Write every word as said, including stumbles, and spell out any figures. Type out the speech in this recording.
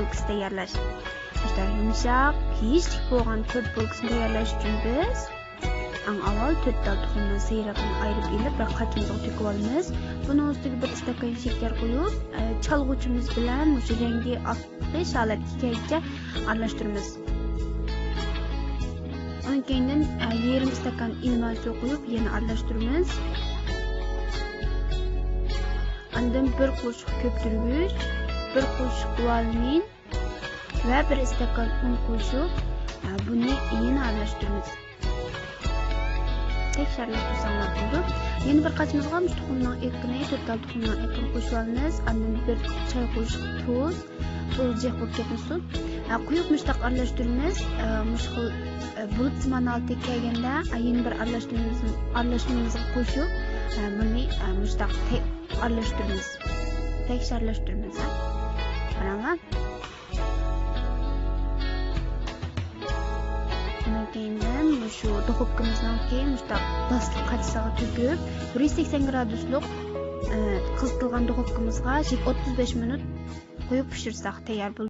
بولكىسى تەييارلاش. مۇشۇنداق يۇمشاق، ھېشلىك بولغان تورت بولكىسىنى تەييارلاش ئۈچۈن بىز ئەڭ ئاۋۋال تۆت تال تۇخۇمنىڭ سېرىقىنى ئايرىپ ئېلىپ، بىر قاچىمىزغا تۆكۈپ ئالىمىز. بۇنىڭ ئۈستىگە بىر ئىستاكان شېكەر قۇيۇپ، ئە، چالغۇچىمىز بىلەن مۇشۇ رەڭگى ئاقىش ھالەتكە كەلگۈچە ئارىلاشتۇرىمىز. ئۇنىڭ كەينىدىن، ئە، يېرىم ئىستاكان ئىلمان سۇ قۇيۇپ، يەنە ئارىلاشتۇرىمىز. ئاندىن بىر قوشۇق كۆپتۈرگۈچ، بىر قوشۇق ۋالىمىن ۋە بىر ئىستاكان ئۇن قوشۇپ، ئە، بۇنى يەنە ئارىلاشتۇرىمىز. تەكرارلاپ تۇرساڭلار بولىدۇ. يەنە بىر قاچىمىزغا مۇشۇ تۇخۇمنىڭ ئېقىنى، تۆت تال تۇخۇمنىڭ ئېقىنى قوشۇۋالىمىز. ئاندىن بىر چاي قوشۇق تۇز، تۇز جىق بولۇپ كەتمىسۇن. ئە، قويۇپ مۇشۇنداق ئارىلاشتۇرىمىز. ئە، مۇشۇ خىل، ئە، بۇلۇتسىمان ھالىتىگە كەلگەندە، ئە، يەنە بىر ئارىلاشتۇرمىمىز-، ئارىلاشتۇرمىمىزغا قوشۇپ، ئە، بۇنى، ئە، مۇشۇنداق تەك-، ئارىلاشتۇرىمىز. تەكشى ئارىلاشتۇرىمىز، ھە. قاراڭلار. ئۇنىڭ كەينىدىن مۇشۇ دۇخوپكىمىزنىڭكى مۇشۇنداق داستىخان قاچىسىغا تۆكۈپ، بىر يۈز سەكسەن گرادۇسلۇق، ئە، قىزىتىلغان دۇخوپكىمىزغا يىگىرمە، ئوتتۇز بەش مىنۇت قويۇپ پىشۇرساق تەييار بولىدۇ.